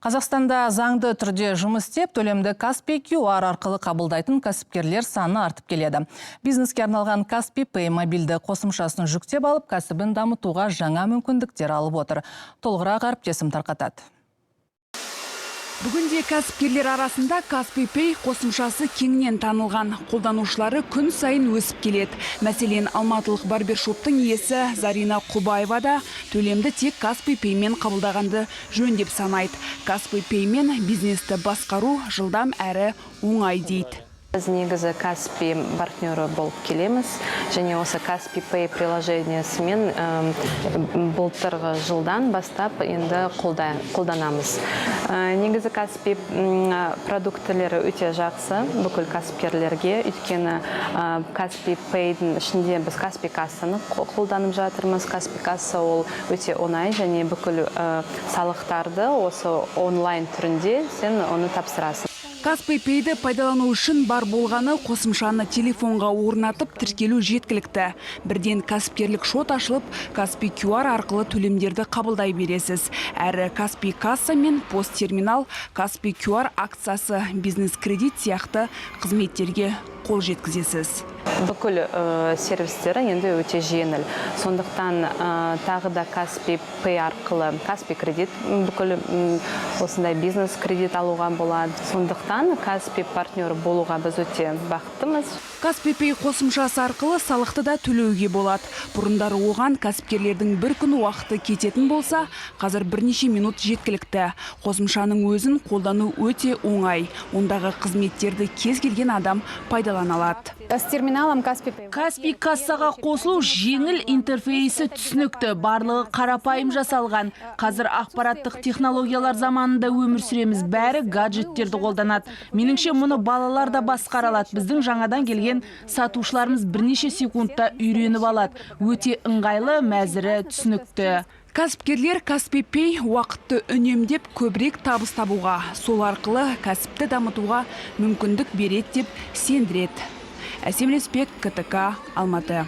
Қазақстанда заңды түрде жұмыс істеп, төлемді Каспи QR арқылы қабылдайтын кәсіпкерлер саны артып келеді. Бизнеске арналған Каспи Pay мобильді қосымшасын жүктеп алып, кәсібін дамытуға жаңа мүмкіндіктер алып отыр. Толығырақ әріптесім тарқатады. Бүгінде кәсіпкерлер арасында Каспи Pay қосымшасы кеңінен танылған. Қолданушылары күн сайын өсіп келеді. Мәселен, алматылық барбершоптың иесі Зарина Құбаева да төлемді тек Каспи Payмен қабылдағанды жөн деп санайды. Каспи Payмен бизнесті басқару жылдам әрі оңай дейді. Біз негізі Каспи партнері болып келеміз және осы Каспи Pay приложениесімен былтырғы жылдан бастап енді қолданамыз. Негізі Каспи продуктілері өте жақсы бүкіл кәсіпкерлерге, өйткені Каспи Payдің ішінде біз Каспи кассаны қолданып жатырмыз. Каспи касса ол өте оңай және бүкіл салықтарды осы онлайн түрінде сен оны тапсырасың. Каспи Payді пайдалану үшін бар болғаны қосымшаны телефонға орнатып, тіркелу жеткілікті. Бірден кәсіпкерлік шот ашылып, Каспи QR арқылы төлемдерді қабылдай бересіз. Әрі Каспи касса мен POS терминал, Каспи QR акциясы, бизнес кредит сияқты қызметтерге қол жеткізесіз. Бүкіл сервистері енді өте жеңіл, сондықтан тағы да Каспи Pay арқылы Каспи кредит, бүкіл осындай бизнес кредит алуға болады. Сондықтан Каспи партнер болуға біз өте бақыттымыз. Каспи Pay қосымшасы арқылы салықты да төлеуге болады. Бұрындары оған кәсіпкерлердің бір күн уақыты кететін болса, қазір бірнеше минут жеткілікті. Қосымшаның өзін қолдану өте оңай. Ондағы қызметтерді кез келген адам пайдалана алады. С терминалом Каспи Pay. Каспи кассаға қосылу жеңіл, интерфейсі түсінікті, барлығы қарапайым жасалған. Қазір ақпараттық технологиялар заманында өмір сүреміз, бәрі гаджеттерді қолданады. Меніңше, мұны балалар да басқара алады. Біздің жаңадан келген сатушыларымыз бірнеше секундта үйреніп алады. Өте ыңғайлы, мәзірі түсінікті. Кәсіпкерлер Каспи Pay уақытты үнемдеп, көбірек табыс табуға, сол арқылы кәсіпті дамытуға мүмкіндік береді деп сендіреді. Әсем Лесбек, КТК, Алматы.